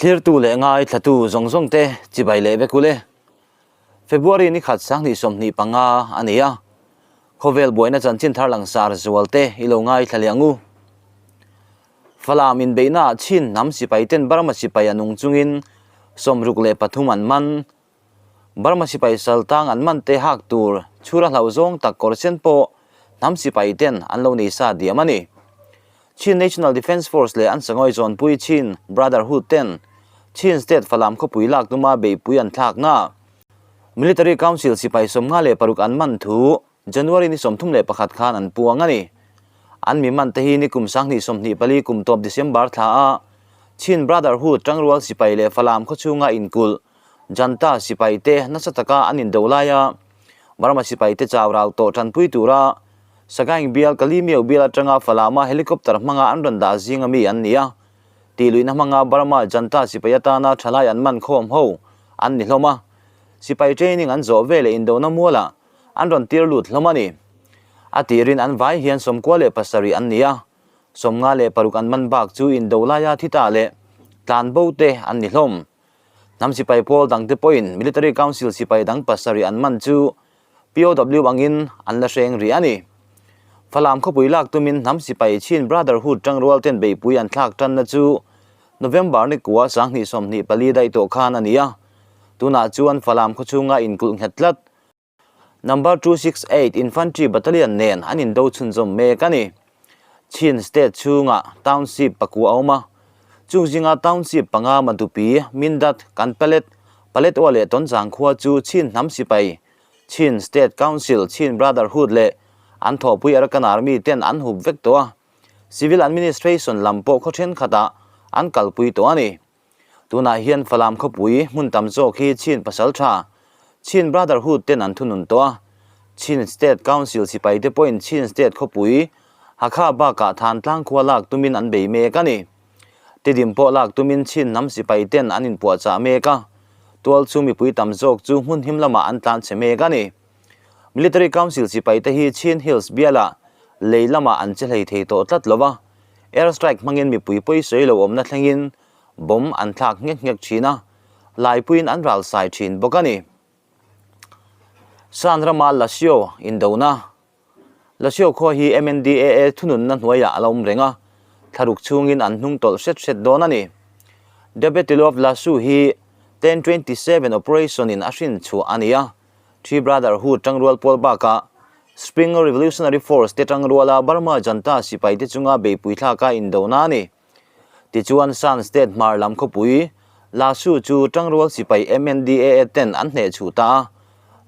Thlirtu leh ngaithlatu zawng zawng te chibai leh vek ule. February ni khat sanghnih 25 a ni a. Khawvel buaina chanchin thar langsar zual te i lo ngaithla leh ang u. Falam inbeihnaah Chin hnam sipai ten Burma sipai a nung chungin 63 an man. Burma sipai saltang an man te hak tur chhura hlauh zawng tak kawr sen pawh hnam sipai ten an lo nei sa diam a ni. Chin National Defence Force leh an sangawi zawnpui Chin Brotherhood ten Chin State Falam khawpui lak tuma beihpui an thlakna Military Council sipai 56 an man thu January ni 31 khan an puang a ni. An mi man te hi ni kum 2024 kum tawp December thla a Chin Brotherhood tangrual sipai leh Falam khawchhunga inkulh Janta sipai te nasa taka an indo laia Burma sipai te chau rau tawh tanpui tura Sagaing bial Kalimio bial atanga Falama helicopter hmanga an rawn dah zinga mi an ni a. Tihluihna hmanga Burma Janta sipai atana thalai an man khawm ho an ni hlawm a. Sipai training an zawh ve leh indona mualah an rawn tir lut hlawm a ni. A tirin an vai hian 97 an ni a, 56 an man bak chu indo laia thi ta leh tlan bo te an ni hlawm. Hnam sipai pawl dangte pawhin Military Council sipai dang 7 an man chu POW angin an la hreng rih a ni. Falam khawpui lak tumin hnam sipai Chin Brotherhood tangrual ten beihpui an thlak tanna chu November ni kua 2024 daih tawh khan a ni a. Tunah chuan Falam khawchhunga inkulh nghet tlat Number 268 Infantry Battalion nen an indo chhunzawm mek a ni. Chin State chhunga township pakua a awm a, chung zinga township panga Matupi, Mindat, Kanpalet, Paletwa leh Tonzang khua chu Chin hnam sipai, Chin State Council, Chin Brotherhood leh an thawhpui Arakan Army ten an hup vek tawh a. Civil Administration lam pawh khaw thenkhatah an kalpui tawh a ni. Tunah hian Falam khawpui hmun tam zawk hi Chin pasal tha, Chin Brotherhood ten an thunun tawh a. Chin State Council sipai te pawhin Chin State khawpui Hakha bakah Thantlang khua lak tumin an bei mek a ni. Tidim pawh lak tumin Chin hnam sipai ten an inpuahchah mek a. Tual chu mipui tam zawk chu hmun him lamah an tlan chhe mek a ni. Military Council sipai te hi Chin Hills bialah lei lamah an che hlei thei tawh tlat lo va. Air strike hmangin mipui pawisawi lo awmna thlengin bomb an thlak nghek nghek thin a, laipuiin an ral sai thin bawk a ni. Shan rama Lasio indona Lasio khua hi MNDAA thununna hnuaiah a la awm reng a, thlaruk chhungin an hnung tawlh hret hret dawn a ni. The Battle of Lasu hi 1027 operation in a hrin chhuah a ni a, Three Brotherhood tangrual pawl bakah Spring Revolutionary Force te tangruala Burma Junta sipai te chunga beipui thlaka indona a ni. Tichuan Shan State hmar lam khawpui Lasu chu tangrual sipai MNDAA ten an hneh chhuh ta a.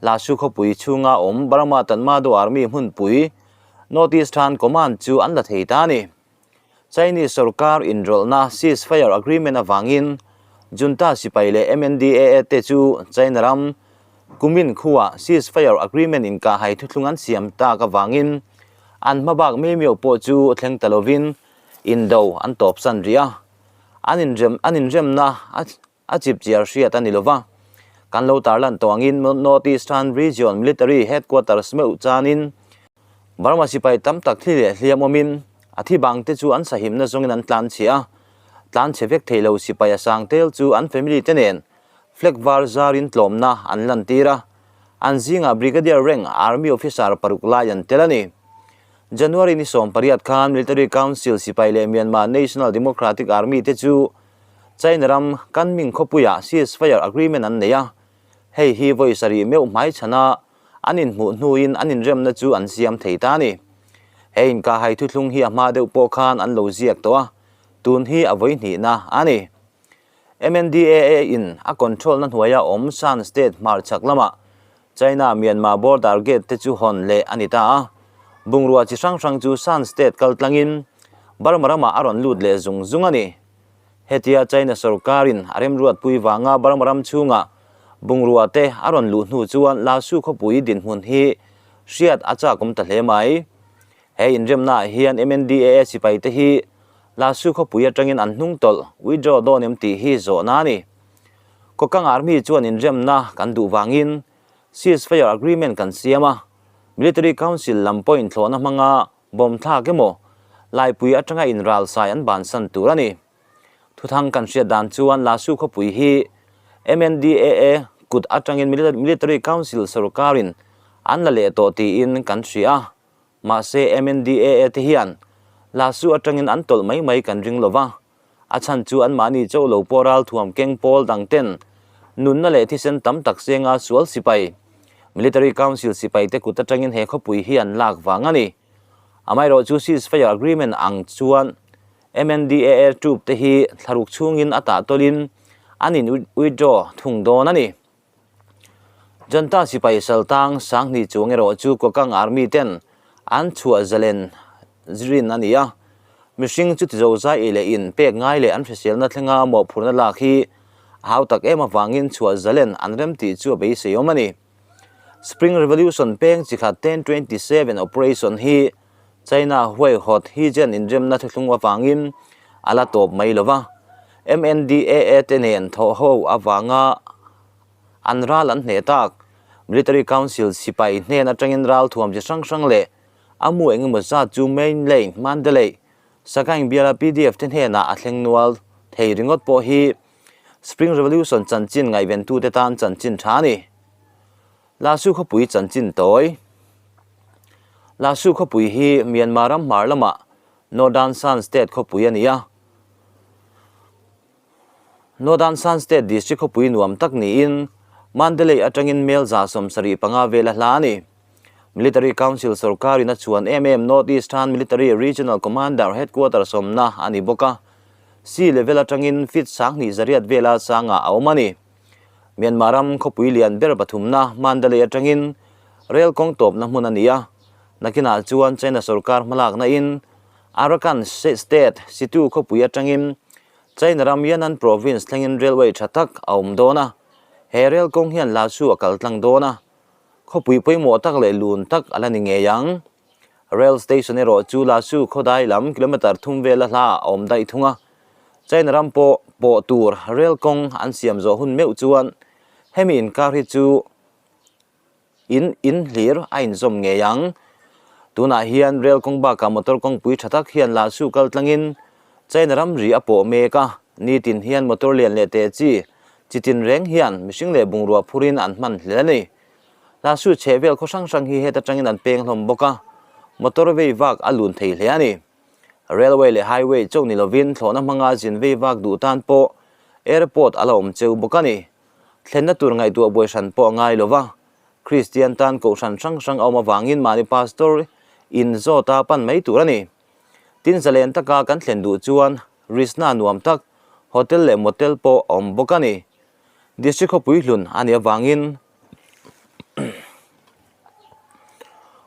Lasu khawpui chhunga awm Burma Tatmadaw Army hmunpui North Eastern Command chu an la thei ta a ni. Chinese sorkar inrawlhna ceasefire agreement avangin Junta sipai leh MNDAA te chu China ram kumin khuah ceasefire agreement inkahhai thuthlung an siam tak avangin an hmabak mei miau pawh chu thleng ta lovin indo an tawpsan rih a, an inrem an inremna a chip chiar hriat a ni lova. Kan lo tarlan tawh angin North Eastern Region Military Headquarters meuh chanin Burma sipai tam tak thli leh hliam awmin a thi bang te chu an sahimna zawngin an tlan chhe a, tlan chhe vek thei lo sipai a sang tel chu an family te nen flag var zarin tlawmna an lantir a, an zingah Brigadier rank Army officer paruk lai an tel a ni. January ni 18 khan Military Council sipai leh Myanmar National Democratic Army te chu China ram Kunming khawpuiah ceasefire agreement an nei a, hei hi vawi sarih meuh hmai chhana an inhmuh hnuin an inremna chu an siam thei ta a ni. He inkahhai thuthlung hi a hma deuh pawh khan an lo ziak tawh a, tun hi a vawi hnihna a ni. MNDAA in a control na hnuaia awm Shan State hmarchhak lamah China Myanmar border gate te chu hawn leh a ni ta a, bungrua chi hrang hrang chu Shan State kal tlangin Burma ramah a rawn lut leh zung zung a ni. Hetia China sorkarin a remruatpui vanga Burma ram chhunga bungrua te a rawn luh hnu chuan Lasu khawpui dinhmun hi hriat a chak awm ta hle mai. He inremnaah hian MNDAA sipai te hi Lasu khawpui atangin an hnung tawlh withdraw dawn em tih hi zawhna a ni. Kokang Army chuan inremna kan duh vangin ceasefire agreement kan siam a, Military Council lam pawh inthlawhna hmanga bomb thlak emaw laipui atanga inral sai an bansan tur a ni. Thuthang kan hriat dan chuan Lasu khawpui hi MNDAA kut atangin Military Council sorkarin an la leh tawh tiin kan hria a, mahse MNDAA te hian Lasu atangin an tawlh mai mai kan ring lo va, a chhan chu anmahni chauh lo pawh ralthuam keng pawl dang ten nunna leh thisen tam tak senga sual sipai, Military Council sipai te kut atangin he khawpui hi an lak vang a ni. Amaherawhchu ceasefire agreement ang chuan MNDAA troop te hi thlaruk chhungin a tah tawlhin an in withdraw thung dawn a ni. Junta sipai saltang Sanghni chuang erawh chu Kokang Army ten an chhuah zalen rin a ni a, mihring chuti zozai ei leh in pek ngai leh an hriselna thlenga mawhphurhna lak hi a hau tak em avangin chhuah zalen an remtih chu a beisei awm a ni. Spring Revolution peng chi khat 1027 operation hi China huaihawt hijen inremna thuthlung avangin a la tawp mai lo va, MNDAA te nen thawh ho avanga an ral an hneh tak. Military Council sipai hnen atangin ral thuam chi hrang hrang leh a mu engemaw zat chu Mainlay, Mandalay, Sagaing biala PDF te hnenah a thleng nual thei ringawt pawh hi Spring Revolution chanchin ngaihventute tan chanchin tha a ni. Lasu khawpui chanchin tawi. Lasu khawpui hi Myanmar ram hmar lamah Northern Shan State khawpui a ni a. Northern Shan State District khawpui nuam tak niin Mandalay atangin mel 75 vela hla a ni. Military Council sorkarin a chuan em em North Eastern Military Regional Commander Headquarters awmna a ni bawk a. Sea level atangin feet 2800 vela sangah a awm a ni. Myanmar ram khawpui lian ber pathumna Mandalay atangin rel kawng tawpna hmun a ni a, nakinah chuan China sorkar hmalakna in Arakan State Situ khawpui atangin China ram Yan'an Province thlengin railway tha tak a awm dawn a, he rel kawng hian Lasu a kal tlang dawn a, khawpui pawimawh tak leh lun tak a la ni ngei ang. Rail station erawh chu Lasu khawdai lam kilometre thum vela hla a awm daih thung a, China ram pawh pawh tur rail kawng an siam zawh hun meuh chuan hemi inkar hi chu in in hlir a inzawm ngei ang. Tunah hian rail kawng bakah motor kawngpui tha tak hian Lasu kal tlangin China ram ri a pawh mek a, nitin hian motor lian leh teh chi chitin reng hian mihring leh bungrua phurin an hman hlel a ni. Lasu chheh vel khaw hrang hrang hi heta tangin an peng hlawm bawk a, motor vei vak a lun thei hle a ni. Railway leh highway chauh ni lovin thlawhna hmanga zin vei vak duh tan pawh airport a la awm cheu bawk a ni. Thlenna tur ngaihtuah buai hran pawh a ngai lo va, Kristian tan kohhran hrang hrang a awm avangin mahni pastor in zawta pan mai tur a ni. Tin zalen taka kan thlen duh chuan Risna nuam tak hotel leh motel pawh a awm bawk a ni. District khawpui hlun a nih avangin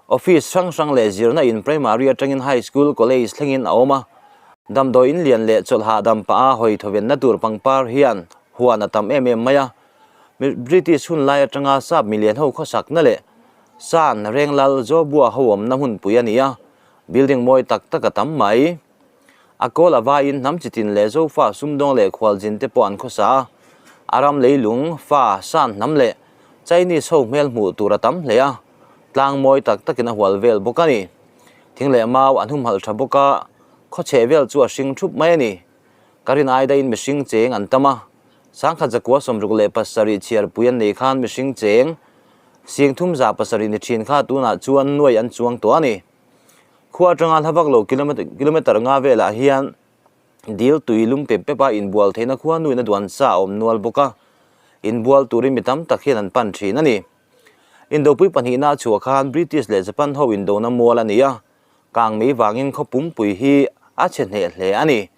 Office hrang hrang leh zirna in primary atangin high school, college thlengin a awm a. Damdawi in lian leh chawlh hahdam pah a hawi thawvenna tur pangpar hian huan a tam em em mai a. British hun lai atanga sap milian ho khawsakna leh San Renglal Jobua ho awmna hmunpui a ni a, building mawi tak tak a tam mai. A kawl a vaiin hnam chitin leh Zofa sumdawng leh khualzin te pawh an khawsa a, a ram leilung, fa, san hnam leh Chinese ho hmel hmuh tur a tam hle a, tlang mawi tak takin a hual vel bawk a ni. Thing leh mau an humhalh tha bawk a, khaw chheh vel chu a hring thup mai a ni. Ka rin ai daihin mihring cheng an tam a, 1967 chhiarpui an nei khan mihring cheng 37,000 ni thin kha tunah chuan nuai an chuang tawh a ni. Khua atanga hla vak lo kilometre nga velah hian dil tui lum pep pep a inbual theihna khua nuin a duan sa a awm nual bawk a, inbual turin mi tam tak hian an pan thin a ni. Indopui pahnihna a chhuah khan British leh Japan ho indona mual a ni a, kang mei vangin khaw pumpui hi a chhe hneh hle a ni.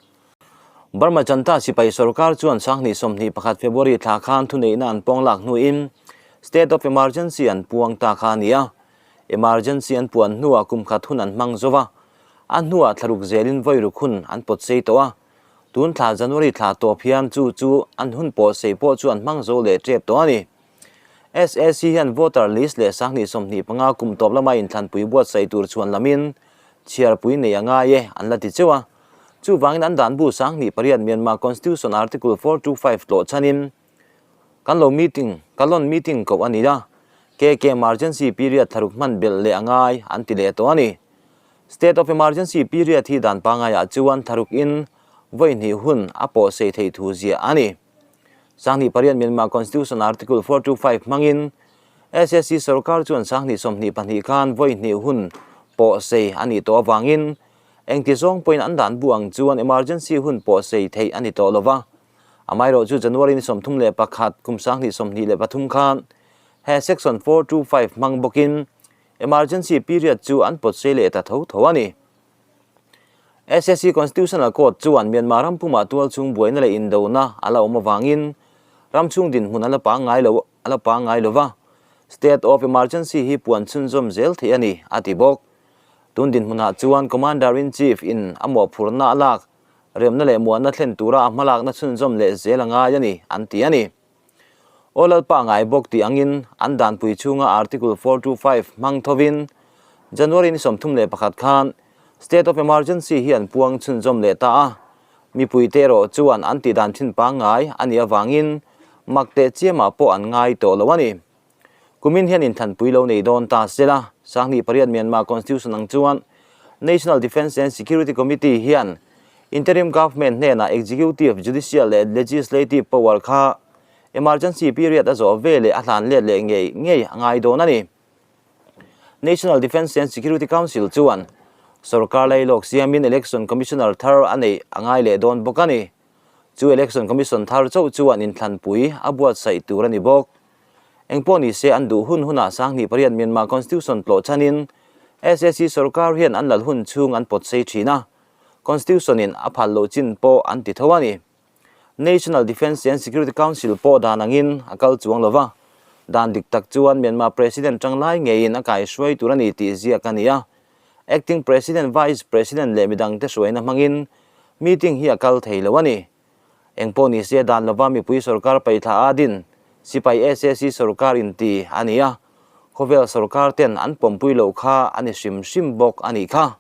Burma Junta sipai sorkar chuan 2021 February thla khan thuneihna an pawng lak hnuin State of Emergency an puang ta kha a ni a, Emergency an puan hnuah kum khat hun an hmang zo va, a hnuah thlaruk zelin vawi ruk hun an pawt sei tawh a. Tun thla January thla tawp hian chu chu an hun pawh sei pawh chu an hmang zo leh tep tawh a ni. SAC hian voter list leh 2025 kum tawp lama inthlanpui buatsaih tur chhuan lamin chhiarpui nei a ngai e an la ti cheu a. Chuvangin an dan bu 28 Myanmar Constitution Article 425 tlawh chhanin Kan lo meeting, ka lawn meeting koh a ni a, KK emergency period thlaruk hman belh leh a ngai an ti leh tawh a ni. State of emergency period hi dan pangaiah chuan thlaruk in Vawi hnih hun a pawhsei theih thu ziah a ni. 28 Myanmar Constitution Article 425 hmangin SSC sorkar chuan 2022 khan vawi hnih hun pawhsei a nih tawh avangin engti zawng pawhin an dan bu ang chuan emergency hun pawhsei theih a ni tawh lova. Amaherawhchu January ni 31 kum 2023 khan he Section 425 hmang bawkin emergency period chu an pawtsei leh ta tho tho a ni. SSC Constitutional Court chuan Myanmar ram pumah tualchhung buaina leh indona a la awm avangin ramchhung dinhmun a la pangngai lo a la pangngai lo va, State of Emergency hi puan chhunzawm zel theih a ni, a ti bawk. Tun dinhmunah chuan Commander-in-Chief in a mawhphurhna a lak, remna leh muanna thlen tura a hmalakna chhunzawm leh zel a ngai a ni, an ti a ni. Aw Lalpa ngai bawk tih angin an danpui chhunga Article 425 hmang thovin January ni 31 khan State of Emergency hi an puang chhunzawm leh ta a, mipuite erawh chuan an tihdan thin pangngai a nih avangin mak teh chiamah pawh an ngai tawh lo a ni. Kumin hian inthlanpui lo nei dawn ta sela, 28 Myanmar Constitution ang chuan National Defence and Security Committee hian Interim Government hnenah Executive, Judicial leh Legislative power kha emergency period a zawh ve leh a hlan let leh ngei ngei a ngai dawn a ni. National Defence and Security Council chuan sorkar lailawk siamin Election Commissioner thar a neih a ngai leh dawn bawk a ni. Chu Election Commission thar chauh chuan inthlanpui a buatsaih tur a ni bawk. Engpawh ni se an duh hun hunah 28 Myanmar Constitution tlawh chhanin SAC sorkar hian an lal hun chhung an pawt sei thin a, Constitution in a phal loh chin pawh an ti tho a ni. National Defence and Security Council pawh dan angin a kal chuang lo va, dan dik tak chuan Myanmar President tanglai ngeiin a kaihruai tur a ni tih ziak a ni a. Acting President, Vice President leh midangte hruaina hmangin meeting hi a kal thei lo a ni. Engpawh ni se dan lova mipui sorkar paihthla a din sipai SAC sorkar inti a ni a, khawvel sorkar ten an pawmpui loh kha a ni hrim hrim bawk a nih kha.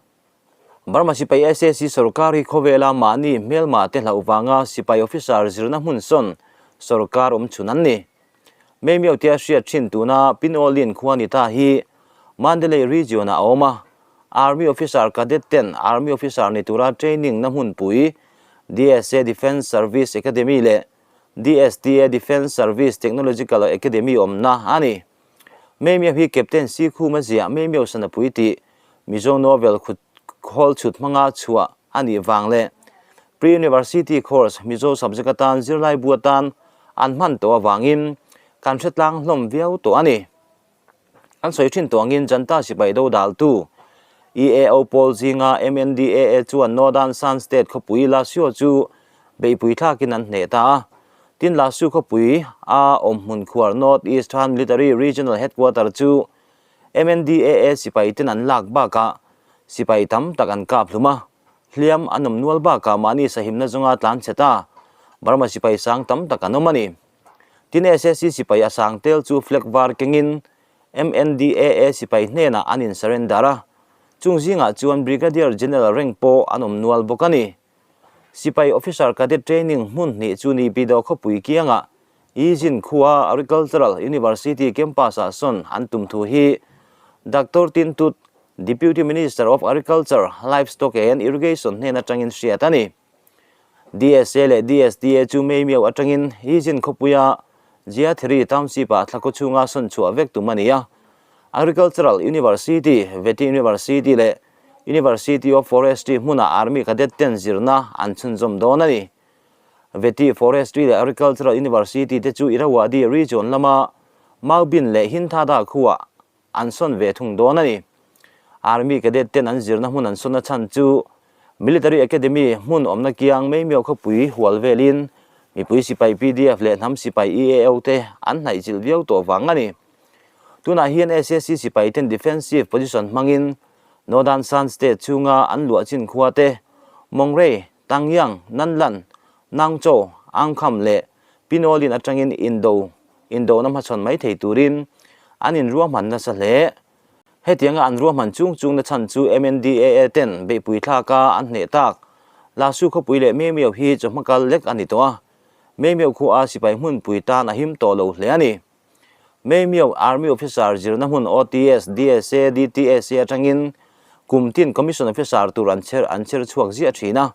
Burma sipai SAC sorkar hi khawvela mahni hmelma te hlauh vanga sipai officer zirna hmun sawn sorkar awm chhun an ni. Meimiau tia hriat thin tuna Pinolin khua ni ta hi Mandalay region ah a awm a, Army officer cadet ten Army officer ni tura training na hmunpui DSA Defence Service Academy leh DSTA Defence Service Technological Academy awmna a ni. Meimiau hi Captain Sikhuma ziah Meimiau Sanapui tih Mizo novel khawl chhut hmanga chhuah a nih vang leh Pre-University course Mizo subject atan zirlai bu atan an hman tawh avangin kan hretlang hlawm viau tawh a ni. An sawi thin tawh angin Janta sipai do daltu EAO pawl zinga MNDAA chuan Northern Shan State khawpui Lashio chu beihpui thlakin an hneh ta a. Tin Lashio khawpui a awmhmun khuar North Eastern Military Regional Headquarter chu MNDAA sipai ten an lak bakah sipai tam tak an kap hlum a, hliam an awm nual bakah mahni sahimna zawnga tlan chhe ta Burma sipai sang tam tak an awm a ni. Tin SSC sipai a sang tel chu flag var kengin MNDAA sipai hnenah an in surrender a, chung zingah chuan Brigadier General rank pawh an awm nual bawk a ni. Sipai Officer Cadet Training hmun hnih chu Nipidawh khawpui kiangah Yijin khua Agricultural University campus-ah sawn an tum thu hi Doctor Tin Tut, Deputy Minister of Agriculture, Livestock and Irrigation hnen atangin hriat a ni. DSA leh DSDA chu Meimiau atangin Yijin khawpuia Jiathiri Township-ah thlakaw chhunga sawn chhuah vek tum a ni a. Agricultural University, Veti University leh University of Forestry hmunah Army Cadet ten zirna an chhunzawm dawn a ni. Veti, Forestry leh Agricultural University te chu Irrawaddy region lama Maubin leh Hinthada khuah an sawn ve thung dawn a ni. Army cadet ten an zirna hmun an sawn a chhan chu Military Academy hmun awmna kiang Meimiau khawpui hual velin mipui sipai PDF leh hnam sipai EAO te an hnaihchilh viau tawh vang a ni. Tunah hian SAC sipai ten defensive position hmangin Northern Shan State chhunga an luah chin khua te Mongrei, Tangyang, Nanlan, Nangchaw, Angkham leh Pinolin atangin indo indona hmachhawn mai thei turin an inruahman nasa hle. Hetianga an ruahman chung chungna chhan chu MNDAA ten beihpui thlaka an hneh tak Lasu khawpui leh Meimiau hi chawhma kal lek a ni tawh a, Meimiau khua sipai hmunpui tan a him tawh lo hle a ni. Meimiau Army Officer zirna hmun OTS, DSA, DTSA atangin kum tin Commission Officer tur an chher an chher chhuak ziah thin a.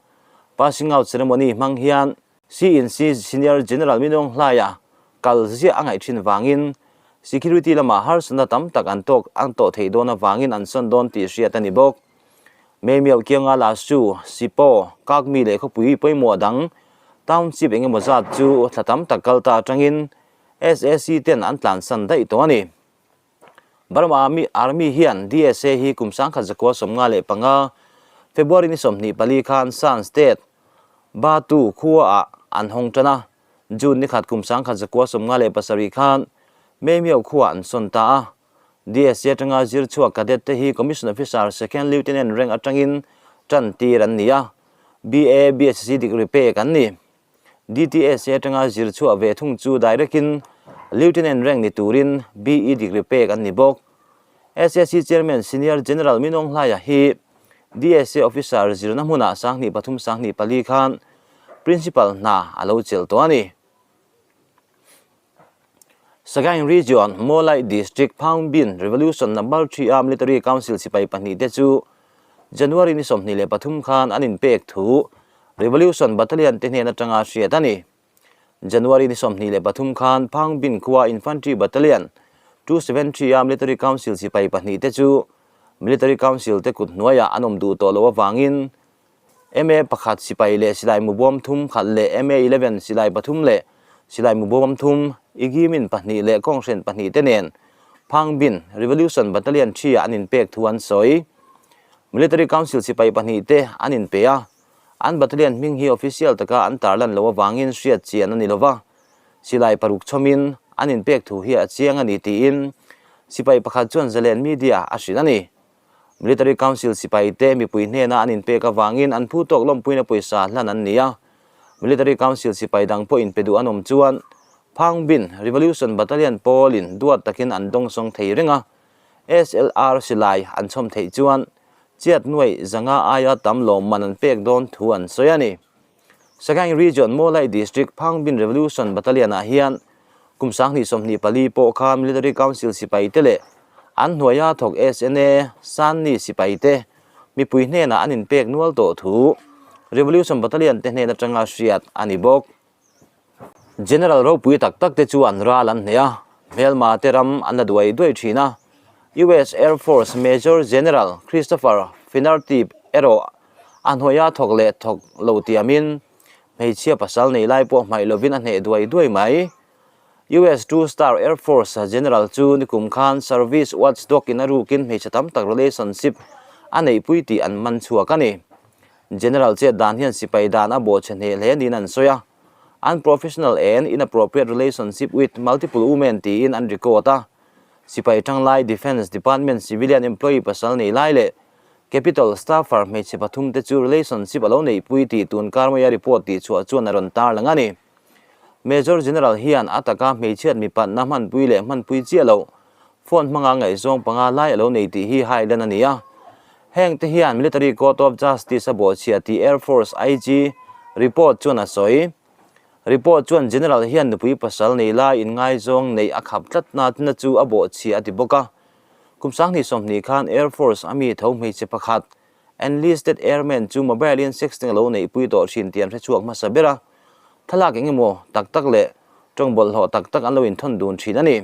Passing out ceremony hmang hian CNC Senior General Minawng hlaia kal ziah a ngaih thin vangin security lamah harsatna tam tak an tawk an tawh theih dawn avangin an sawn dawn tih hriat a ni bawk. Meimiau kianga Lasu, Sipaw, Kakmi leh khawpui pawimawh dang township engemaw zat chu thla tam tak kal ta atangin SAC ten an tlansan daih tawh a ni. Burma Army Army hian DSA hi kum 1995 February ni 24 khan Shan State, Batu khuaah an hawng tan a, June ni khat kum 1997 khan Meimiau khuaah an sawn ta a. DSA atanga zir chhuak cadet te hi Commission Officer Second Lieutenant rank atangin tan tir an ni a, BA, BSc degree pek an ni. DTSA atanga zir chhuah ve thung chu direct in Lieutenant rank ni turin BE degree pek an ni bawk. SAC Chairman Senior General Minawng Hlaia hi DSA officer zirna hmunah 23 34 khan Principal hna a lo chelh tawh a ni. Sagaing Region, Mawlai District, Phaungbin Revolution Number 3 a Military Council sipai pahnihte chu January ni 23 khan an inpek thu Revolution Battalion te hnen atanga hriat a ni. January ni 23 khan Phaungbin khua Infantry Battalion 273 a Military Council sipai pahnihte chu Military Council te kut hnuaiah an awm duh tawh loh avangin MA pakhat sipai leh silai mubawm thum khat leh MA 11 silai pathum leh silai mubawm thum, Igimin pahnih leh Kawnghren pahnih te nen Phangbin Revolution Battalion 3 ah an inpek thu an sawi. Military Council sipai pahnih te an inpe a, an battalion hming hi official taka an tarlan loh avangin hriat chian a ni lova, silai paruk chhawmin an inpek thu hi a chiang a ni tiin sipai pakhat chuan Zalen Media a hrilh a ni. Military Council sipaite mipui hnena an inpek avangin an phu tawk lawmpuina pawisa hlan an ni a. Military Council sipai dang pawh inpe duh an awm chuan Phangbin Revolution Battalion pawlin duat takin an dawngsawng thei reng a. SLR silai an chhawm theih chuan chiat nuaih zanga aia tam lawmman an pek dawn thu an sawi a ni. Sagaing Region, Mawlai District, Phangbin Revolution Battalion-ah hian kum 2024 pawh kha Military Council sipaite leh an hnuaia thawk SNA, Sanni sipaite mipui hnenah an inpek nual tawh thu Revolution Battalion te hnen atanga hriat a ni bawk. General ropui tak tak te chuan ral an hneh a, hmelma te ram an la duai duai thin a. US Air Force Major General Christopher Finnerty erawh a hnuaia thawk leh thawk lo tiamin hmeichhia pasal nei lai pawh hmaih lovin a hneh duai duai mai. US Two Star Air Force General chu nikum khan Service Watchdog in a rukin hmeichhe tam tak relationship a neihpui tih an man chhuak a ni. General chet dan hian sipai dan a bawhchhe hneh hle niin an sawi a. Unprofessional and inappropriate relationship with multiple women tiin an record a. Sipai tanglai Defence Department civilian employee pasal nei lai leh Capitol staffer hmeichhe pathum te chu relationship a lo neihpui tih tun kar maia report tih chhuah chuan a rawn tarlang a ni. Major General hian a taka hmeichhiat mipatna hmanpui leh hmanpui chiah loh phone hmanga ngaihzawng panga lai a lo nei tih hi hailan a ni a. Heng te hian Military Court of Justice a bawhchhiah tih Air Force IG report chuan a sawi. Report chuan General hian nupui pasal nei lai inngaizawng neih a khap tlat na chu a bawhchhiah a ti bawk a. Kum 2020 khan Air Force a mi tho hmeichhe pakhat enlisted airman chu mobile in sexting a lo neihpui tawh thin tih an hre chhuak hmasa ber a. Thlalak eng emaw tak tak leh tawng bawlhhlawh tak tak an lo inthawn dun thin a ni.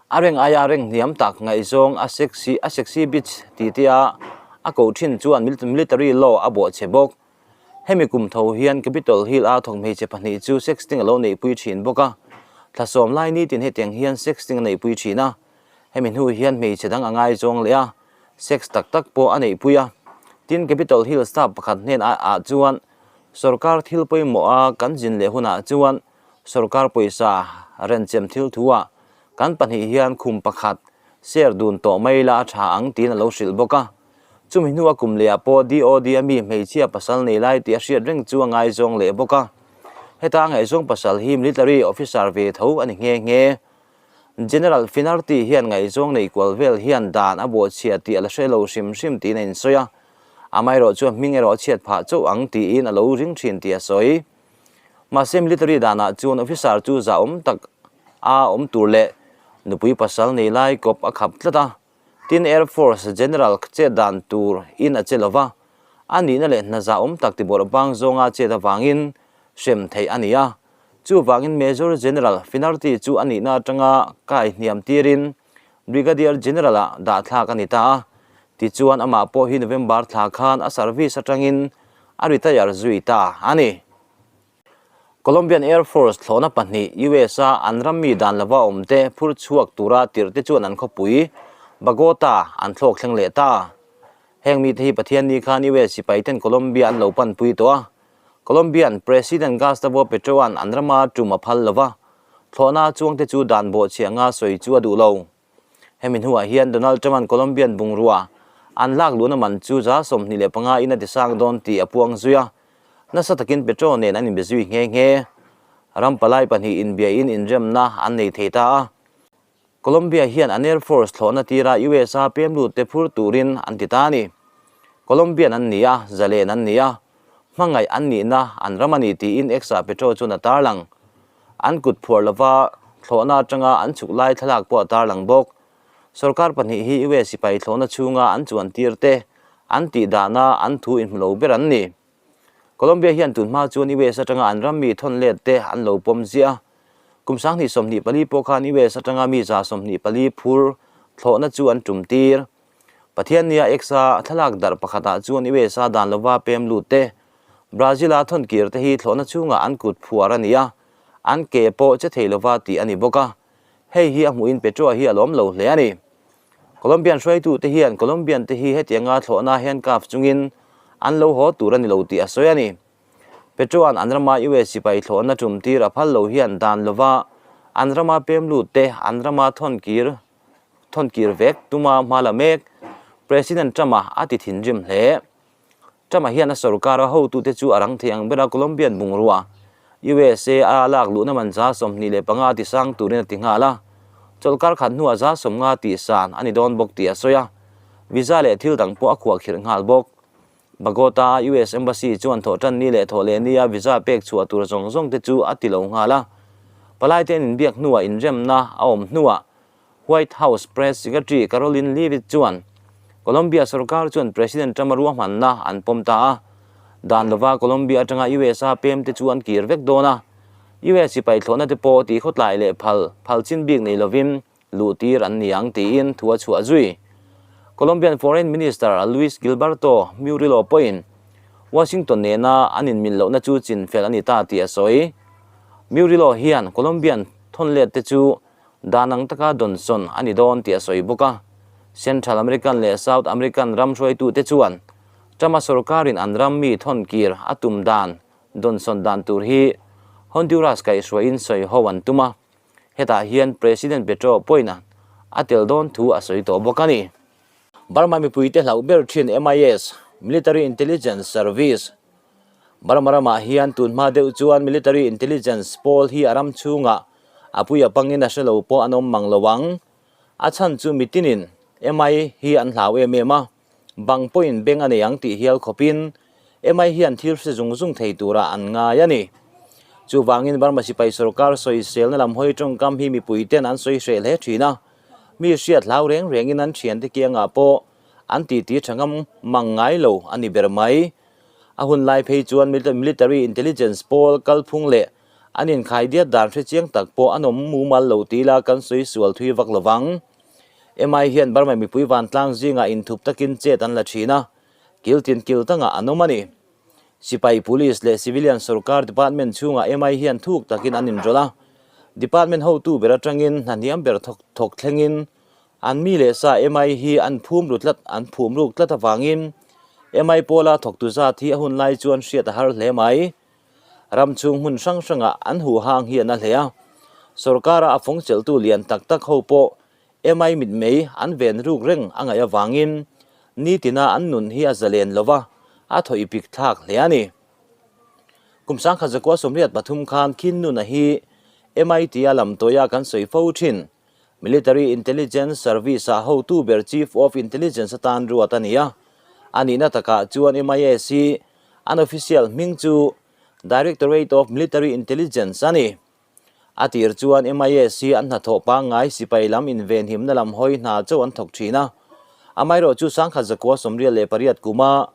A reng aia reng hniam tak ngaihzawng a sexy a sexy bitch tih te a a koh thin chuan military law a bawhchhe bawk. Hemi kum tho hian Capitol Hill a thawk hmeichhe pahnih chu sexting a lo neihpui thin bawk a. Thla sawm lai nitin hetiang hian sexting a neihpui thin a. Hemi hnu hian hmeichhe dang a ngaizawng leh a, sex tak tak pawh a neihpui a. Tin, Capitol Hill staff pakhat hnen ah ah chuan sorkar thil pawimawh a kan zin leh hunah chuan sorkar pawisa renchem thil thu ah kan pahnih hian khum pakhat share dun tawh mai la a tha ang tiin a lo hrilh bawk a. Chumi hnua kum leh ah pawh DOD a mi hmeichhia pasal nei lai tih a hriat reng chu a ngaizawng leh bawk a. Heta a ngaihzawng pasal hi military officer ve tho a ni nghe nghe. General Finnerty hian ngaihzawng nei kual vel hian dan a bawhchhiah tih a la hre lo hrim hrim tiin a insawi a, amaherawh chuan hming erawh a chhiat phah chauh ang tiin a lo ring thin tih a sawi. Mahse military danah chuan officer chu zahawm tak a awm tur leh nupui pasal nei lai kawp a khap tlat a, tin Air Force General chet dan tur in a che lova. A nihna leh hna zahawm tak tibawrh bang zawnga chet avangin hrem theih a ni a. Chuvangin Major General Finnerty chu a nihna atanga kai hniam tirin Brigadier General-ah dah thlak a ni ta a. Tichuan amah pawh hi November thla khan a service atangin a retire zui ta a ni. Colombian Air Force thlawhna pahnih US-a an ram mi dan lova awmte phur chhuak tura tirhte chuan an khawpui Bogota an thlawk thleng leh ta. Heng mite hi Pathianni khan US sipaiten Colombia an lo panpui tawh a. Colombian President Gustavo Petro-a'n an rama tum a phal lova, thlawhna chuangte chu dan bawhchhiah nga sawi chu a duh lo. Hemi hnuah hian Donald Trump-a'n Colombian bungrua an lak luhna man chu 25 in a tisang dawn tih a puang zui a, nasa takin Petro nen an inbe zui nghe nghe. Ram palai pahnih inbiain inremna an nei thei ta a. Colombia hian an Air Force thlawhna tira USA pem lut te phur turin an ti ta a ni. Colombian an ni a, zalen an ni a, hmangaih an nihna an ram a ni tiin Exa Petro chuan a tarlang. An kut phuar lova thlawhna atanga an chhuk lai thlalak pawh a tarlang bawk. Sorkar pahnih hi US sipai thlawhna chhunga an chuan tir te an tih dahna an thu inhmu lo ber an ni. Colombia hian tun hma chuan US atanga an ram mi thawn let te an lo pawm ziah a. Kum 2024 pawh khan US atanga mi 24 phur thlawhna chu an tum tir. Pathiannia X-a thlalak darh pakhatah chuan USA dan lova pem lut te, Brazil-a thawn kir te hi thlawhna chhungah an kut phuar a ni a, an ke pawh che thei lova tih a ni bawk a. Hei hi a hmuhin Petro hi a lawm lo hle a ni. Colombian hruaitute hian Colombian te hi hetianga thlawhna handcuff chungin an lo haw tur a ni lo tih a sawi a ni. Petro-a'n an rama US sipai thlawhna tum tir a phal lo hian dan lova an rama pem lut te an rama thawn kir thawn kir vek tuma hma la mek President Trump-a a ti thinrim hle. Trump-a hian a sorkara hotute chu a rang thei ang bera Colombian bungrua USA a lak luhna man 25 ti sang turin a ti nghal a, chawlhkar khat hnuah 50 tih san a ni dawn bawk tih a sawi a, visa leh thil dang pawh a khuahkhirh nghal bawk. Bogota-a US Embassy chuan thawhtan ni leh thawh leh nia visa pek chhuah tur zawng zawng te chu a ti lo nghal a, palaite an inbiak hnuah inremna a awm hnuah White House Press Secretary Karoline Leavitt chuan Colombia sorkar chuan President Trump-a ruahmanna an pawm ta a, dan lova Colombia atanga US-a pemte chu an kir vek dawn a, US sipai thlawhna te pawh tihkhawtlai leh phal phal chin bik nei lovin luh tir an ni ang tiin thu a chhuah zui. Colombian Foreign Minister Luis Gilberto Murillo pawhin Washington nena an inmil lohna chu chinfel a ni ta tih a sawi. Murillo hian Colombian thawnlet te chu Dan ang taka dawnsawn a ni dawn tih a sawi bawk a. Central American leh South American ram hruaitute chuan Trump-a sorkarin an ram mi thawn kir a tum dan dawnsawn dan tur hi Honduras kaihhruaiin sawi ho an tum a. Hetah hian President Petro pawhin a tel dawn thu a sawi tawh bawk a ni. Burma mipuite hlauh ber thin MIS, Military Intelligence Service, Burma ramah hian tunhma deuh chuan Military Intelligence pawl hi a ram chhungah a pui a pangin a hre lo pawh an awm mang lo ang. A chhan chu mitinin MI hi an hlau em em a, bang pawhin beng a nei ang tih hial khawpin MI hian thil hre zung zung thei turah an ngai a ni. Chuvangin Burma sipai sorkar sawiselna lam hawi tawngkam hi mipuiten an sawi hreh hle thin a, mi hriat hlau reng rengin an thiante kiangah pawh an titi tha ngam mang ngai lo a ni ber mai. A hun lai phei chuan Military Intelligence pawl kalphung leh an inkhaidiat dan hre chiang tak pawh an awm mumal lo ti ila kan sawi sual thui vak lo vang. MI hian Burma mipui vantlang zingah inthup takin chet an la thin a, kil tin kil tangah an awm a ni. Sipai, Police leh Civilian sorkar department chhungah MI hian thuk takin an inrawlh a, department hotu ber atangin hna hniam ber thawk thlengin An mi leh sa MI hi an phum ru tlat, an phum ruk tlat avangin MI pawla thawktu zat hi a hun lai chuan hriat a har hle mai. Ram chhung hmun hrang hrangah an huhang hi a na hle a. Sorkara a fawng chelhtu lian tak tak ho pawh MI mitmei an ven ruk reng a ngaih avangin nitina an nun hi a zalen lo va, a thaw i pik thlak hle a ni. Kum 1983 khan Khin Nuna hi MIT-a lamtawia kan sawi fo thin. Military Intelligence Service-ah hotu ber Chief of Intelligence atan ruat a ni a. A nihna takah chuan MIS hi an official hming chu Directorate of Military Intelligence a ni. A tir chuan MIS hi an hnathawh pangngai sipai lam invenhimna lam hawi hna chauh an thawk thin a. Amaherawhchu 1998 kuma.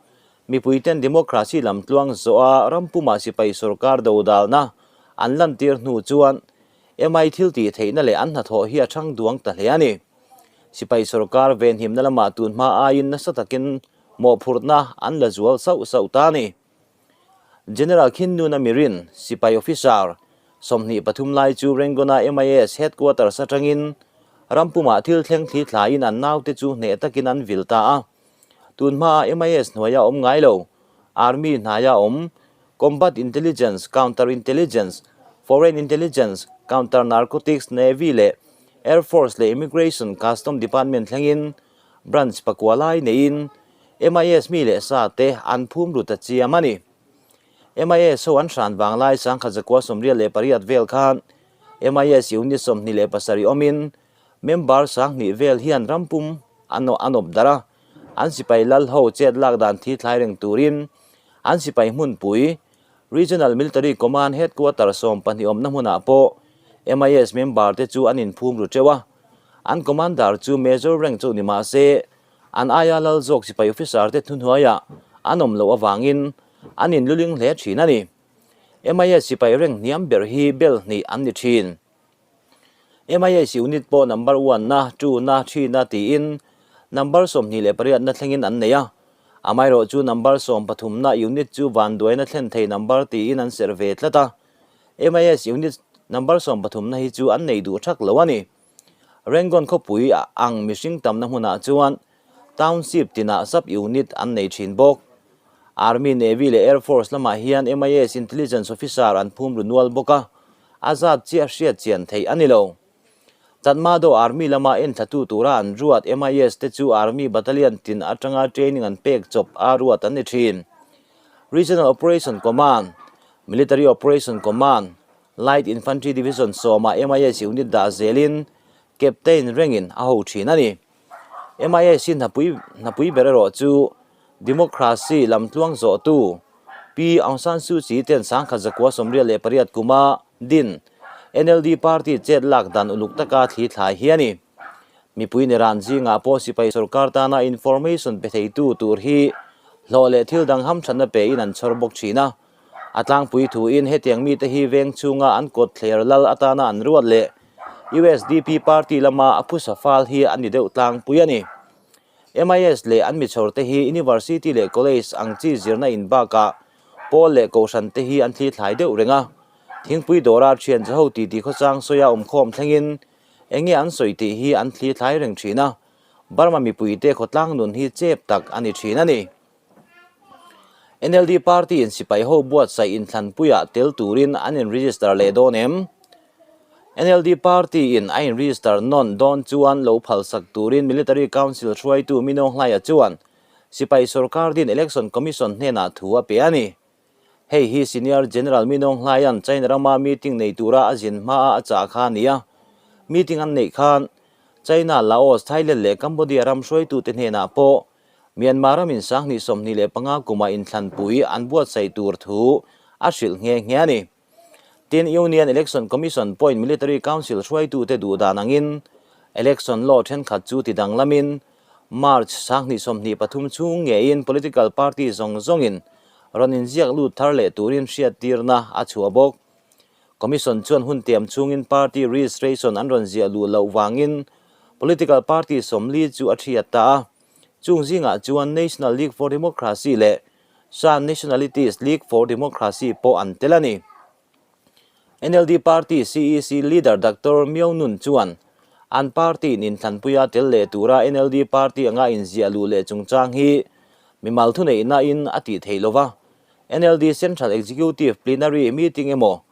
Mipuiten democracy lam tluang zawha ram pumah sipai sorkar dodalna an lantir hnu chuan MI thil tih theihna leh an hnathawh hi a chhang duang ta hle a ni. Sipai sorkar venhimna lamah tun hma aiin nasa takin mawhphurhna an la zual sauh sauh ta a ni. General Khin Nuna Mirin, sipai officer, 23 lai chu Rangoon-a MIS headquarters atangin ram pumah thil thleng thli thlaiin an naute chu hneh takin an vil ta a. Tun hmaa MIS hnuaia awm ngai lo, Army hnaia awm, Combat Intelligence, Counter Intelligence, Foreign Intelligence, Counter Narcotics, Navy leh Air Force leh Immigration Custom Department thlengin branch pakua lai neiin MIS mi leh sa te an phum ru ta chiam a ni. MIS ho an hran vang lai 1998 vel khan MIS unit 27 awmin member 2000 vel hian rampum an awp darh a, an sipai lal ho chet lak dan thi thlai reng turin an sipai hmunpui Regional Military Command Headquarter 12 awmna hmunah pawh MIS member te chu an inphum ru teuh a, an commander chu Major rank chauh ni mah se an aia lal zawk sipai officer te thuhnuaiah an awm loh avangin an inluling hle thin a ni. MIS sipai rank hniam ber hi bel hnih an ni thin. MIS unit pawh number one na, two na, three na tiin number 28 na thlengin an nei a. Amaherawh chu number 13 na unit chu vanduaina thlen thei number tiin an serh ve tlat a. MIS unit number 13 na hi chu an nei duh thak lo a ni. Rangoon khawpui ang mihring tamna hmunah chuan township tinah sub unit an nei thin bawk. Army, Navy leh Air Force lamah hian MIS intelligence officer an phum ru nual bawk a, a zat chiah hriat chian theih a ni lo. Tatmadaw Army lama enthlatu tura an ruat MIS te chu Army Battalion tin atanga training an pek chawp a ruat an ni thin. Regional Operation Command, Military Operation Command, Light Infantry Division sawmah MIS unit dah zelin Captain rengin a ho thin a ni. MIS hi hnapui hnapui ber erawh chu Democracy lamtluang zawhtu Pi Aung San Suu Kyi ten 1998 kuma din NLD party chet lak dan uluk taka thli thlai hi a ni. Mipui ni ran zingah pawh sipai sorkar tana information pe theitu tur hi hlawh leh thil dang hamthatna pein an chhawr bawk thin a. A tlangpui thuin hetiang mite hi veng chhunga an kawt thler lal atana an ruat leh usdp party lama a phusa fal hi a ni deuh tlangpui a ni. MIS leh an michhawr te hi University leh College ang chi zirna in bakah pawl leh kohhran te hi an thli thlai deuh reng a. Thingpui dawra thian chaho titi khawchang sawia awmkhawm thlengin enge an sawi tih hi an thli thlai reng thin a. Burma mipuite khawtlang nun hi chep tak a ni thin a ni. NLD party in sipai ho buatsaih inthlanpuiah tel turin an in register leh dawn em? NLD party in a in register nawn dawn chuan lo phalsak turin Military Council hruaitu Min Aung Hlaia chuan sipai sorkar din Election Commission hnenah thu a pe a ni. Hei hi Senior General Min Aung Hlaia'n China rama meeting nei tura a zin hmaa a chah kha a ni a. Meeting an neih khan China, Laos, Thailand leh Cambodia ram hruaitute hnenah pawh Myanmar ramin 2025 kuma inthlanpui an buatsaih tur thu a hrilh nghe nghe a ni. Tin, Union Election Commission pawhin Military Council hruaitute duh dan angin election law thenkhat chu ti danglamin March 2023 chhung ngeiin political party zawng zawngin rawn inziak lut thar leh turin hriattirna a chhuah bawk. Commission chuan hun tiam chhungin party registration an rawn ziah luh loh vangin political party 40 chu a thiat ta a. Chung zingah chuan National League for Democracy leh Shan Nationalities League for Democracy pawh an tel a ni. NLD party CEC leader Doctor Myo Nun chuan an party in inthlanpuia tel leh tura NLD party anga inziah luh leh chungchang hi mimal thuneihna in a tih theih lova, NLD Central Executive Plenary meeting emaw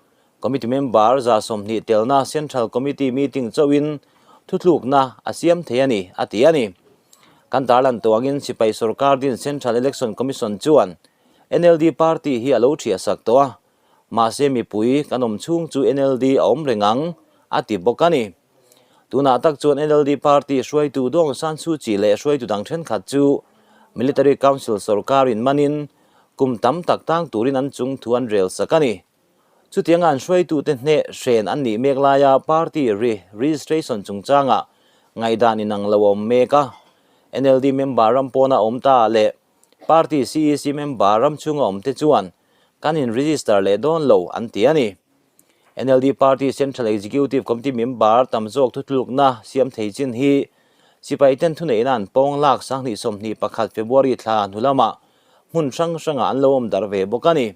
Committee member 20 telna Central Committee meeting chauhin thuthlukna a siam thei a ni, a ti a ni. Kan tarlan tuangin sipai sorkar din Central Election Commission chuan NLD party hi a lo thiahsak tawh a, mahse mipui kan awm chhung chu NLD a awm reng ang, a ti bawk a ni. Tunah tak chuan NLD party hruaitu Daw Aung San Suu Kyi leh hruaitu dang thenkhat chu Military Council sorkarin manin kum tam tak tang turin an chung thu an rel sak a ni. Chutianga an hruaitute hneh hren an nih mek laia party re-registration chungchangah ngaihdan inang lo a awm mek a. NLD member ram pawna awm ta leh Party CEC member ram chhunga awmte chuan kan in register leh dawn lo an ti a ni. NLD Party Central Executive Committee member tam zawk thutlukna siam thei chin hi sipaiten thuneihna an pawng lak 2021 February thla hnu lamah hmun hrang hrangah an lo awm darh ve bawk a ni.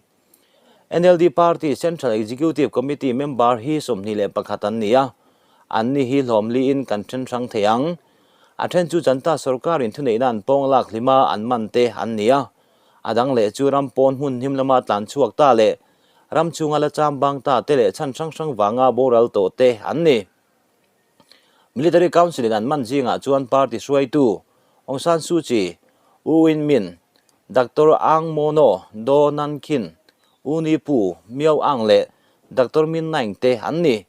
NLD Party Central Executive Committee member hi 21 an ni a, anni hi hlawmliin kan then hrang thei ang. A then chu Janta sorkarin thuneihna an pawng lak hlima an man te an ni a, a dang leh chu ram pawn hmun hnim lama tlan chhuak ta leh ram chhunga la cham bang ta te leh chhan hrang hrang vanga boral tawh te an ni. Military Council in an man zingah chuan party hruaitu Aung San Suu Kyi, U Win Myint, Doctor Aung Mo Naw, Daw Nan Khin, U Ni Pu, Myo Aung leh Doctor Min Naing te an ni.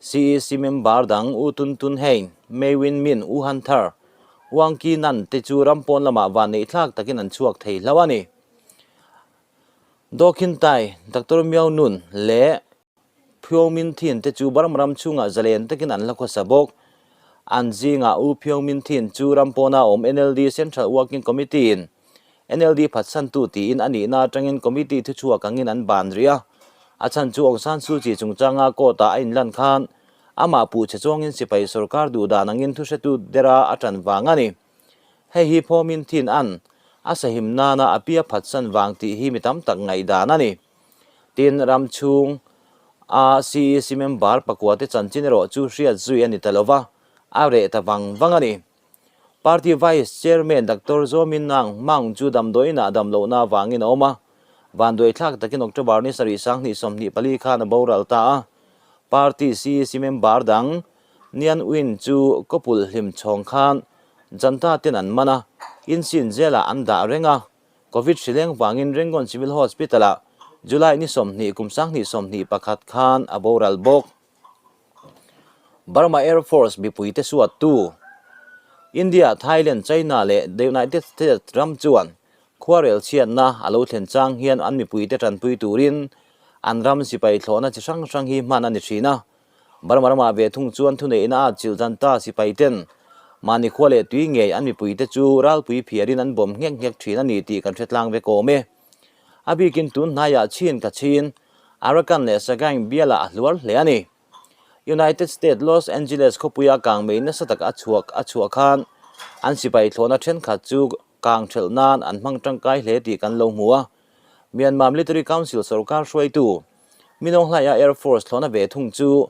CEC member dang U Tun Tun Hein, May Win Myint, U Han Thar, Wang Kyi Nan te chu ram pawn lamah van neih thlak takin an chhuak thei hlauh a ni. Daw Khin Tai, Doctor Myo Nun leh Phyo Min Thin te chu Burma ram chhungah zalen takin an la khawsa bawk. An zingah U Phyo Min Thin chu ram pawna awm NLD Central Working Committee in NLD phatsantu tiin a nihna atangin committee thuchhuak angin an ban rih a. A chhan chu Aung San Suu Kyi chungchanga court-ah a inlan khan amah puh che chuangin sipai sorkar duhdan angin thuhretu dera a tan vang a ni. Hei hi Phyo Min Thin an a sahim nana a pia phatsan vang tih hi mi tam tak ngaihdan a ni. Tin, ram chhung a CEC member pakua te chanchin erawh chu hriat zui a ni ta lova, a reh ta vang vang a ni. Party Vice Chairman Doctor Zaw Min Nang Maung chu damdawiinah damlohna avangin a awm a, vanduai thlak takin October ni sarih 2024 khan a boral ta a. Party CEC member dang Nian Win chu kawpulh hlim chhawng khan Janta ten an man a, insin jail-ah an dah reng a. Covid hri leng vangin Rangoon Civil Hospital-ah July ni 20 kum 2021 khan a boral bawk. Burma Air Force mipuite suattu India, Thailand, China leh The United States ram chuan khuarel chhiatna a lo thlen chang hian an mipuite tanpui turin an ram sipai thlawhna chi hrang hrang hi hman a ni thin a. Burma ramah ve thung chuan thuneihna a chilh dan ta sipai ten mahni khua leh tui ngei an mipuite chu ralpui phiarin an bawm nghek nghek thin a ni tih kan hre tlang vek awm e. A bikin tun hnaiah chin ka chin, Arakan leh Sagaing bialah a hluar hle a ni. United States Los Angeles khawpuia kang mei nasa tak a chhuak a chhuah khan an sipai thlawhna thenkhat chu kang thelh nan an hmang tangkai hle tih kan lo hmu a. Myanmar Military Council sorkar hruaitu Minawng hlaia Air Force thlawhna ve thung chu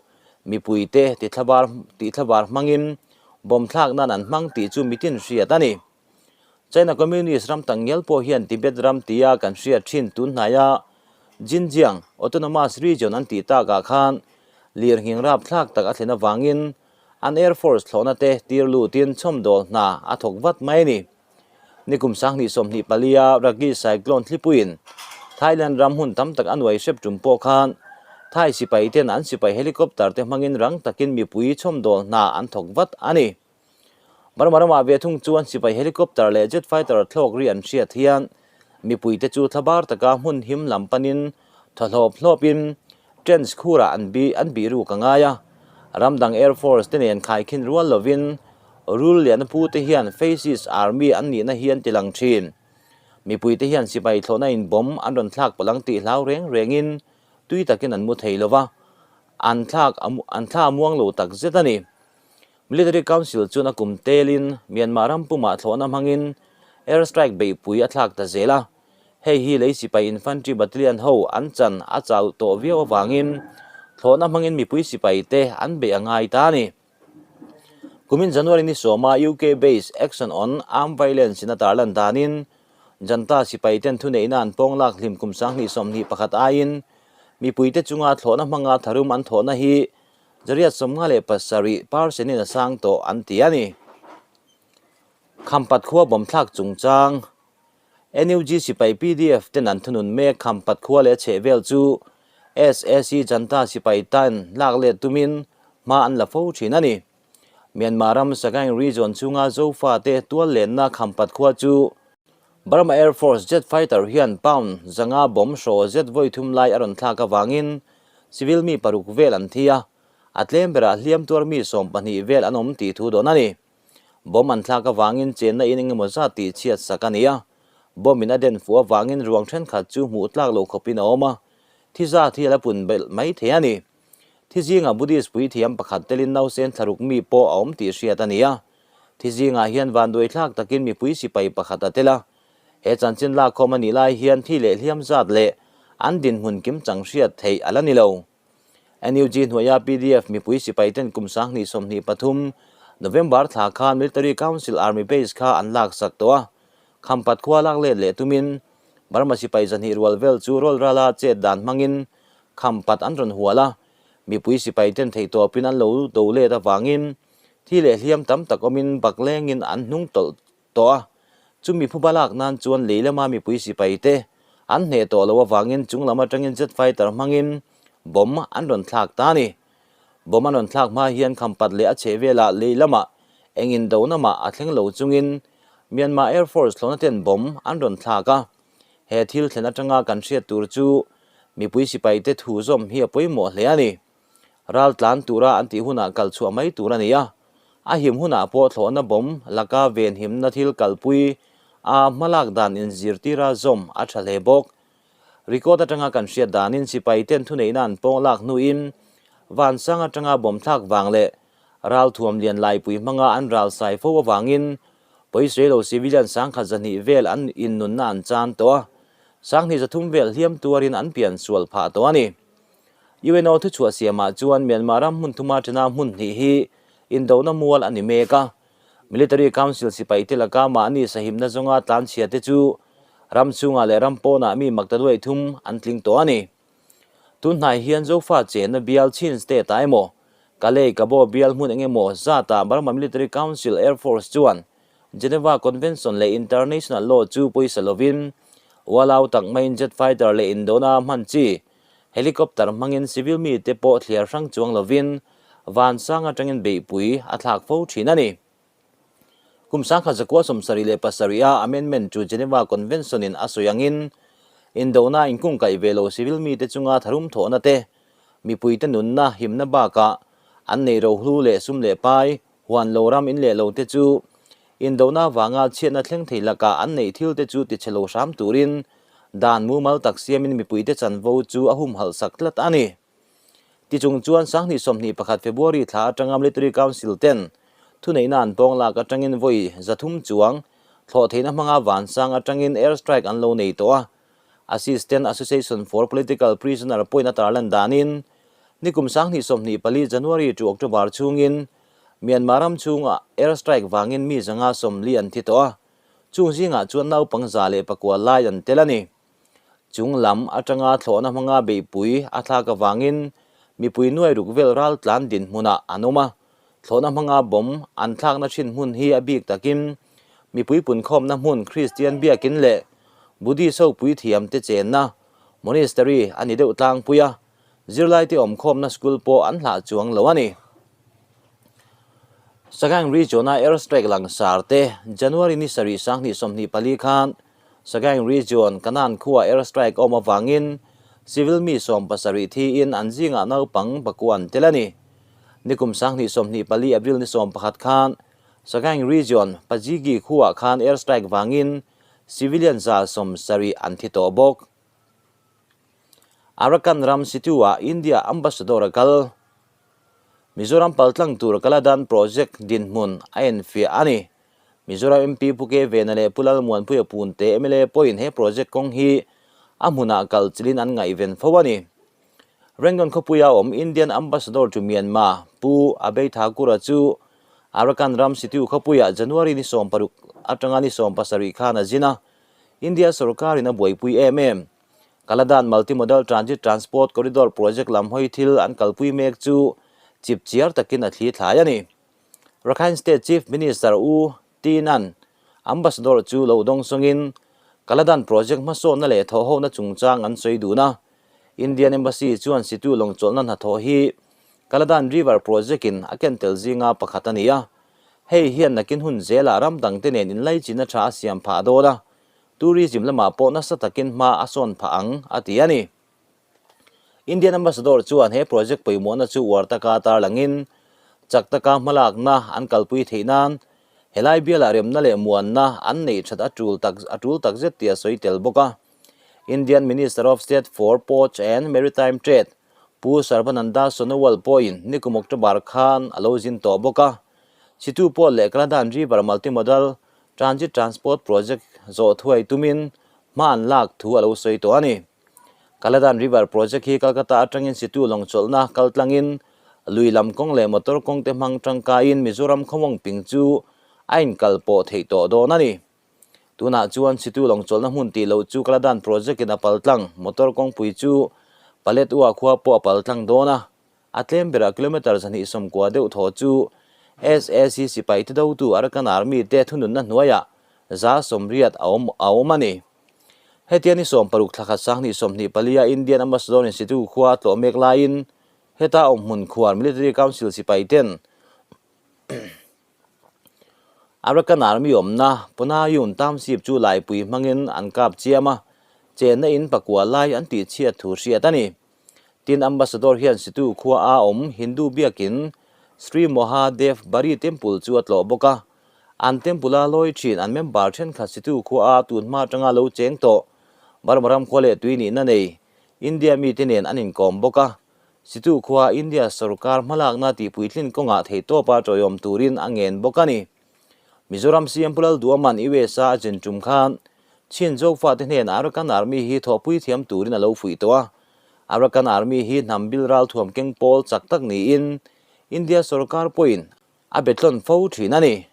mipuite tithlabar tihthlabar hmangin bomb thlak nan an hmang tih chu mitin hriat a ni. China Communist ram tak ngial pawh hian Tibet ram tia kan hriat thin tun hnaia Xinjiang Autonomous Region an tih takah khan lirnghing rapthlak tak a thlen avangin an Air Force thlawhna te tir lutin chhawmdawl hna a thawk vat mai a ni. Nikum 2024 a Ragi Cyclone thlipuiin Thailand ram hun tam tak a nuai hrep tum pawh khan Thai sipai ten an sipai helicopter te hmangin rang takin mipui chhawmdawl hna an thawk vat a ni. Burma ramah ve thung chuan sipai helicopter leh jet fighter thlawk ri an hriat hian mipuite chu thlabar taka hmun him lam panin thaw hlawp hlawpin trench khurah an bi an bih ruk a ngai a. Ram dang Air Force te nen khaikhin rual lovin rul lian pu te hian Fascist Army an nihna hi an ti lang thin. Mipuite hian sipai thlawhna in bomb an rawn thlak palh ang tih hlau reng rengin tui takin an mu thei lova, an thlak an thla muang lo tak zet a ni. Military Council chuan a kum telin Myanmar ram pumah thlawhna hmangin air strike beihpui a thlak ta zel a. Hei hi lei sipai Infantry Battalion ho an chan a chau tawh viau avangin thlawhna hmangin mipui sipai te an beih a ngai ta a ni. Kumin January ni sawma UK based Action on Armed Violence in a tarlan danin Janta sipai ten thuneihna an pawng lak hlim kum 2021 aiin mipuite chunga thlawhna hmanga tharum an thawhna hi 57% in a sang tawh an ti a ni. Khampat khua bawmthlak chungchang NUG sipai pdf ten an thunun mek Khampat khua leh a chheh vel chu sac Janta sipai tan lak let tumin hma an la fo thin a ni. Myanmar ram Sagaing region chhunga Zofa te tual lenna Khampat khua chu Burma Air Force jet fighter hian pound 500 bomb hraw zet vawi thum lai a rawn thlak avangin civil mi paruk vel an thi a, a tlem berah hliam tuar mi 12 vel an awm tih thu dawn a ni. Bomb an thlak avangin chenna in engemaw zat tih chhiat sak a ni a. Bomb in a den fuh avangin ruang thenkhat chu hmuh tlak lo khawpin a awm a, thi zat hi a la pun belh mai thei a ni. Thi zingah Buddhist puithiam pakhat telin nausen thlaruk mi pawh a awm tih hriat a ni a. Thi zingah hian vanduaithlak takin mipui sipai pakhat a tel a. He chanchin lakkhawm a nih lai hian thi leh hliam zat leh an dinhmun kimchang hriat theih a la ni lo. NUG hnuaia pdf mipui sipaiten kum 2023 November thla khan Military Council Army Base kha an laksak tawh a, Khampat khua lak let leh tumin Burma sipai 200 rual vel chu rawlrala chet dan hmangin Khampat an rawn hual a, mipui sipaiten theihtawpin an lo do let avangin thi leh hliam tam tak awmin baklengin an hnung tawlh tawh a, chumi phuba lak nan chuan lei lama mipui sipai te an hneh tawh loh avangin chung lam atangin jet fighter hmangin bomb an rawn thlak ta a ni. Bomb an rawn thlak hma hian Khampat leh a chheh velah lei lamah eng indona mah a thleng lo chungin Myanmar Air Force thlawhna ten bomb an rawn thlak a. He thil thlen atanga kan hriat tur chu mipui sipai te thu zawm hi a pawimawh hle a ni. Ral tlan tura an tih hunah kal chhuah mai tur a ni a, a him hunah pawh thlawhna bomb laka venhimna thil kalpui a hmalak dan inzirtira zawm a tha hle bawk. Record atanga kan hriat danin sipai ten thuneihna an pawng lak hnuin vansang atanga bomb thlak vang leh ralthuam lian laipui hmanga an ral sai fo avangin pawisei lo civilian 1200 vel an innunna an chan tawh a, 2300 vel hliam tuarin an pian sual phah tawh a ni. UNO thuchhuah siamah chuan Myanmar ram hmun thuma ṭhena hmun hnih hi indona mual a ni mek a. Military Council sipaite laka mahni sahimna zawnga tlanchhia te chu ram chhungah leh ram pawnah mi maktaduai thum an tling tawh a ni. Tun hnai hian Zofa chenna bial Chin State ah emaw, Kalay Kabaw bial hmun eng emaw zatah Burma Military Council Air Force chuan Geneva Convention leh International Law chu pawisa lovin ualau tak maiin jet fighter leh indona hman chi Helicopter hmangin civil mite pawh thliar hrang chuang lovin vansang atangin beihpui a thlak fo thin a ni. Kum 1977 a amendment chu Geneva Convention in a sawi angin indona inkungkaih ve lo civil mite chunga tharum thawhna te, mipuite nunna himna bakah an nei rohlu leh sum leh pai Huan lo ram in leh lo te chu indona vanga chhiatna thleng thei lakah an neih thil te chu tichhe lo hram turin dan mumal tak siamin mipuite chanvo chu a humhalh sak tlat a ni. Tichung chuan 2021 February thla atanga Military Council ten thuneihna an pawng lak atangin vawi 300 chuang thlawh theihna hmanga vansang atangin air strike an lo nei tawh a, Assistant Association for Political Prisoner pawhin a tarlan danin Nikum 2024 January to October chhungin Myanmar ram chhunga air strike vangin mi 140 an thi tawh a, chung zingah chuan naupang 109 lai an tel a ni. Chung lam atanga thlawhna hmanga beihpui a thlak avangin mipui nuai ruk vel ral tlan dinhmunah an awm a, thlawhna hmanga bomb an thlakna thin hmun hi a bik takin mipui punkhawmna hmun Kristian biakin leh Buddhist ho puithiamte chenna monastery a ni deuh tlangpui a, Zirlaite awmkhawmna school pawh an hlah chuang lo a ni. Sagaing Region-a air strike langsar te January ni sarih 2024 khan Sagaing Region Kanan khua air strike awm avangin civil mi 70 thiin an zingah naupang pakua an tel a ni. Nikum 2024 April ni 11 khan Sagaing Region Pajigi khuah khan air strike vangin civilian 170 an thi tawh bawk. Arakan ram Situ-ah India Ambassador a kal. Mizoram paltlang tur Kaladan Project dinhmun a enfiah a ni. Mizoram MP Pu K Vena leh Pu Lalmuanpuia Punte mla pawhin he project kawng hi a hmunah kal chilin an ngaihven fo a ni. Rangoon khawpuia awm Indian Ambassador to Myanmar Pu Abhay Thakur-a chu Arakan ram Situ khawpuiah January ni 16 atanga ni 17 khan a zin a, India sorkarin a buaipui em em. Kaladan Multimodal Transit Transport Corridor Project lam hawi thil an kalpui mek chu chip chiar takin a thli thlai a ni. Rakhine State Chief Minister U Tin-a'n Ambassador chu lo dawng sawngin Kaladan Project hmasawnna leh thawhhona chungchang an sawi dun a. Indian Embassy chuan Situ lawngchawlhna hnathawh hi Kaladan River Project-in a ken tel zinga pakhat a ni a. Hei hian nakin hun zelah ram dangte nen inlaichinna tha a siam phah dawn a. Tourism lamah pawh nasa takin hma a sawn phah ang, a ti a ni. Indian Ambassador chuan he project pawimawhna chu uar taka tarlangin chak taka hmalakna an kalpui theih nan Helai bialah remna leh muanna an neih that a tul tak a tul tak zet tih a sawi tel bawk a. Indian Minister of State for Ports and Maritime Trade Pu Sarbananda Sonowal pawhin nikum October khan a lo zin tawh bawk a. Situ Port leh Kaladan River Multimodal Transit Transport Project zawh thuai tumin hma an lak thu a lo sawi tawh a ni. Kaladan River Project hi Calcutta atangin Situ lawng chawlhna kal tlangin lui lam kawng leh motor kawng te hmang tangkaiin Mizoram khawmawng ping chu a inkal pawh theih tawh dawn a ni. Tunah chuan Situ lawng chawlhna hmun tih loh chu Kaladan Project in a pal tlang, motor kawngpui chu Paletwa khua pawh a pal tlang dawn a. A tlem berah kilometre 290 deuh thaw chu SAC sipai te dotu Arakan Army te thununna hnuaiah 180 a awm a awm a ni. Hetiang ni 60 thla khat 2024 a Indian Ambassador in Situ khua a tlawh mek laiin heta awmhmun khuar Military Council sipai ten Arakan Army awmna Punayun Township chu laipui hmangin an kap chiam a, chenna in pakua lai an tihchhiat thu hriat a ni. Tin, Ambassador hian Situ khua a awm Hindu biakin Sri Mohadev Bari Temple chu a tlawh bawk a. An temple-a lawi thin an member thenkhat Situ khua a tun hma atanga lo cheng tawh Burma ram khua leh tui nihna nei India mite nen an inkawm bawk a. Situ khua India sorkar hmalakna tihpuitlin kawngah theihtawpa tawiawm turin a ngen bawk a ni. Mizoram CM Pu Lalduaman USA a zin tum khan Chin Zawkfate hnenah Arakan Army hi thawhpui thiam turin a lo fuih tawh a. Arakan Army hi hnam bil ralthuam keng pawl chak tak niin India sorkar pawhin a betlawn fo thin a ni.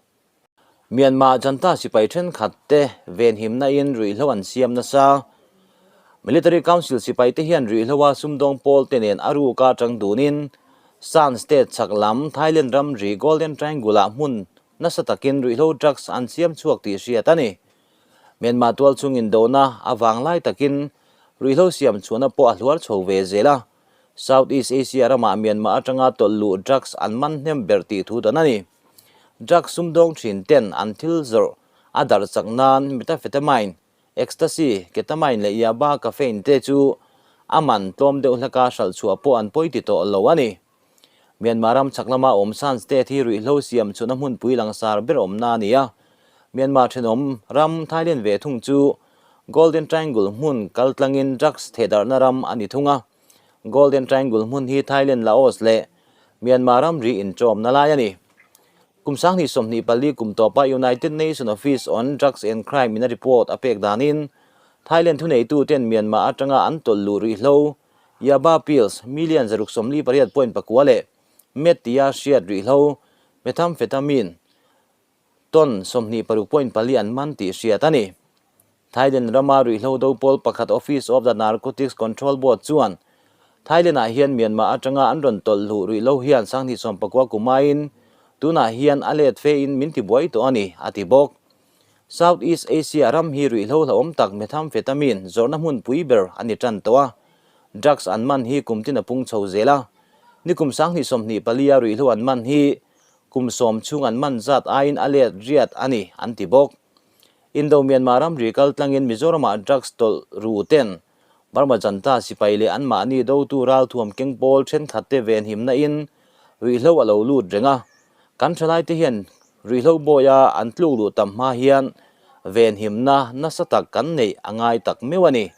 Myanmar Janta sipai thenkhat te venhimna in ruihhlo an siam nasa. Military Council sipai te hian ruihhloa sumdawng pawl te nen a ruka tang dunin Shan State chhak lam Thailand ramri Golden Triangle ah hmun nasa takin ruihhlo drugs an siam chhuak tih hriat a ni. Myanmar tualchhung indona avang lai takin ruihhlo siam chhuahna pawh a hluar chho ve zel a. South East Asia ramah Myanmar atanga tawlh luh drugs an man hnem ber tih thu dan a ni. Drugs sumdawng thin ten an thil zawrh a darh chak nan methamphetamine, ecstasy, ketamine leh yaba caffeine te chu a man tlawm deuh hleka hralh chhuah pawh an pawi ti tawh lo a ni. Myanmar ram chhak lama awm Shan State hi ruihhlo siam chhunna hmunpui langsar ber awmna a ni a. Myanmar thenawm ram Thailand ve thung chu Golden Triangle hmun kaltlangin drugs thehdarhna ram a ni thung a. Golden Triangle hmun hi Thailand, Laos leh Myanmar ramri inṭawmna lai a ni. Kum 2024 kum tawpa United Nations Office on Drugs and Crime in a report a pek danin Thailand thuneituten Myanmar atanga an tawlh luh ruihhlo Yaba pills million 648.9 leh Meth tia hriat ruihhlo methamphetamine ton 26.4 an man tih hriat a ni. Thailand rama ruihhlo do pawl pakhat Office of the Narcotics Control Board chuan Thailand-ah hian Myanmar atanga an rawn tawlh hluh ruihhlo hian 2019 kumaiin tunah hian a let fein min tibuai tawh a ni, a ti bawk. South East Asia ram hi ruihhlo hlauhawm tak methamphetamine zawrhna hmunpui ber a ni tan tawh a, drugs an man hi kum tin a pung chho zel a. Nikum 2024 a ruihhlo an man hi kum 10 chhung an man zat aiin a let riat a ni, an ti bawk. Indo Myanmar ramri kal tlangin Mizoramah drugs tawlh ru ten Burma Janta sipai leh anmahni dotu ralthuam keng pawl thenkhat te venhimna in ruihhlo a lo lut reng a. Kan thalai te hian ruihhlo bawia an tluk luh tam hma hian venhimna nasa tak kan neih a ngai tak meuh a ni.